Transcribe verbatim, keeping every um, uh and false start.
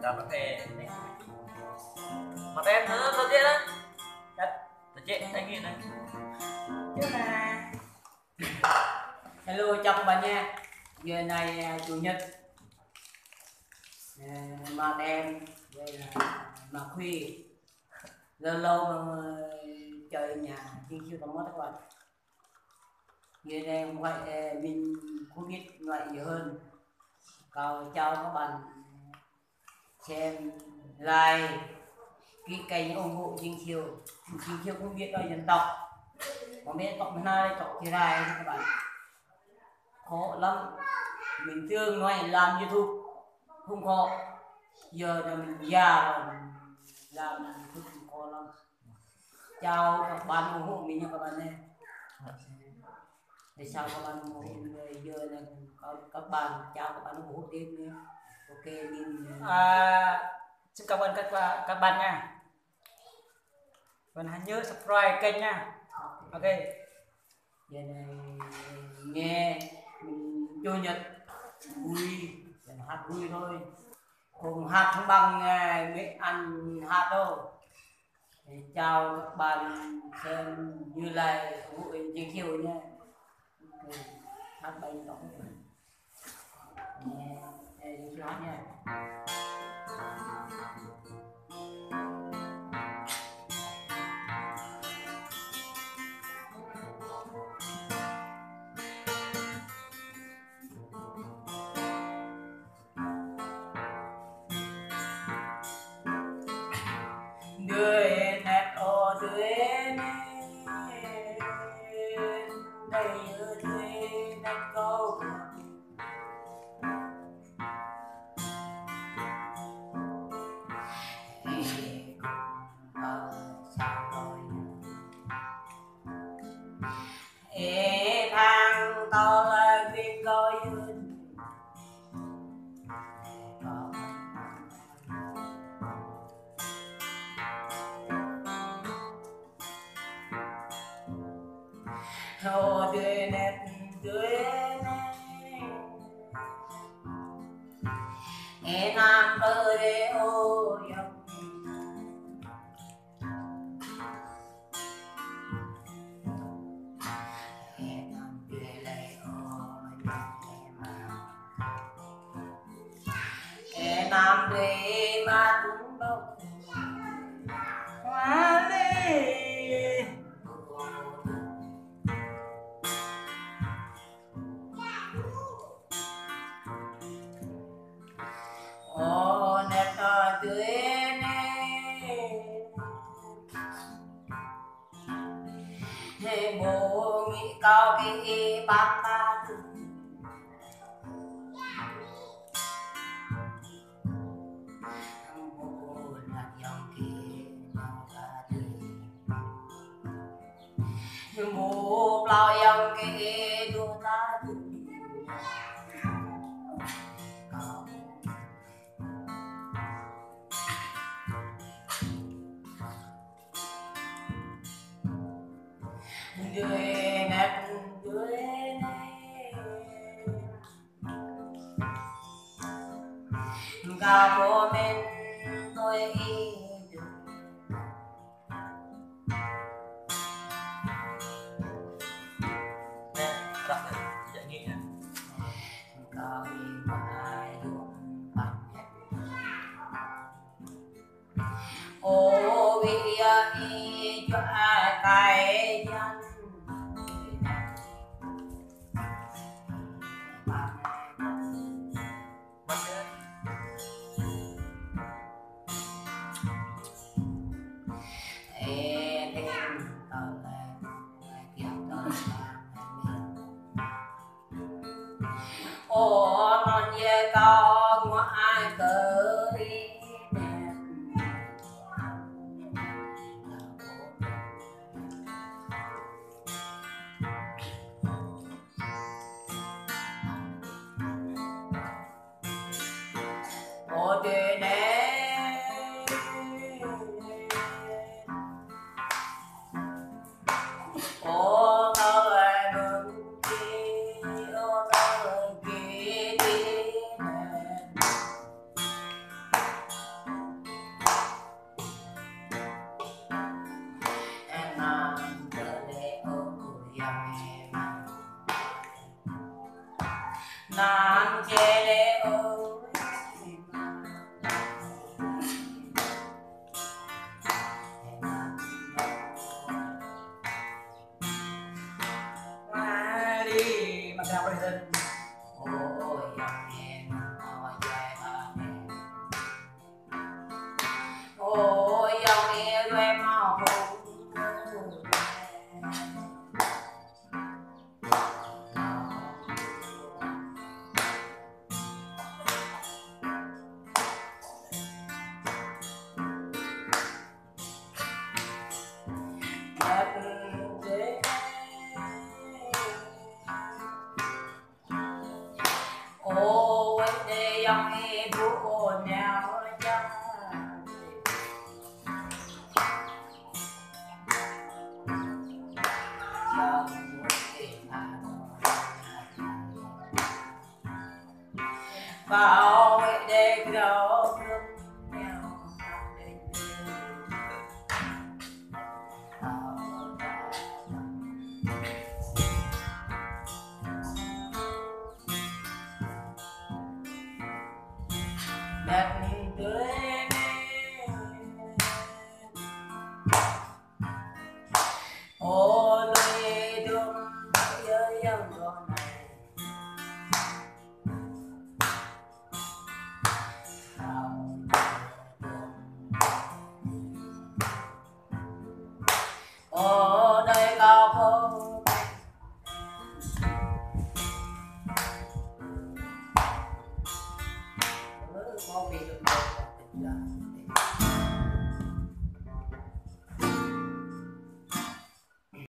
Đọc có thể. Mà em nó sao chết á? Chết, chết anh nghe này. Chết mà. Hello, chào các bạn nha. Giờ này, à, chủ nhật. À, mà em, đây là mà khuya. Lâu lâu mà, ờ, chơi nhà, chiêu chiêu tao mất các bạn. Giờ này không phải, ờ, mình không biết nói gì hơn. Cầu chào các bạn xem, like cái kênh ủng hộ Jing Khiêu. Jing Khiêu không biết nói dân tộc. Không biết tộc nào đây, tộc Jrai các bạn. Khó lắm. Mình thường nói làm YouTube không khó. Giờ là mình già rồi, mình làm YouTube không khó lắm. Chào các bạn ủng hộ mình nha các bạn nhé. Tại sao các bạn ủng hộ mình, giờ là các, các bạn, chào các bạn ủng hộ tiếp nữa. Ok, mình À, xin cảm ơn các bạn, các bạn nha. Bạn hãy nhớ subscribe kênh nha. Ok. Giờ này nghe, ừ, chủ nhật vui, hát vui thôi. Không hát không bằng, à, mấy anh hát đâu. Chào các bạn xem Như Lai, ủng hộ Jing Khiêu nha. Ok, hát bài đó. Nghe, ê, Jing Khiêu hát nha. Đuaĭ nĕt ơ đuaĭ nĕt, đuaĭ nĕt kâo. Ê, phang tâo lơi gring kơ yun. Hô, đuaĭ nĕt, đuaĭ nĕt. Ê, năm bơ rê ô yong. Ơ, nĕt ơ, đuaĭ nĕt. Hê, bố nghĩ kâo kơ ih păng ta. Bố năt yong kơ nao ta. Bố plao yong kơ ih dua ta. Đuaĭ nĕt, đuaĭ nĕt. Kâo pơmĭn tui ih. Kâo ih mă yua păng. Ơ, wĭ yă ih juă kai jăn.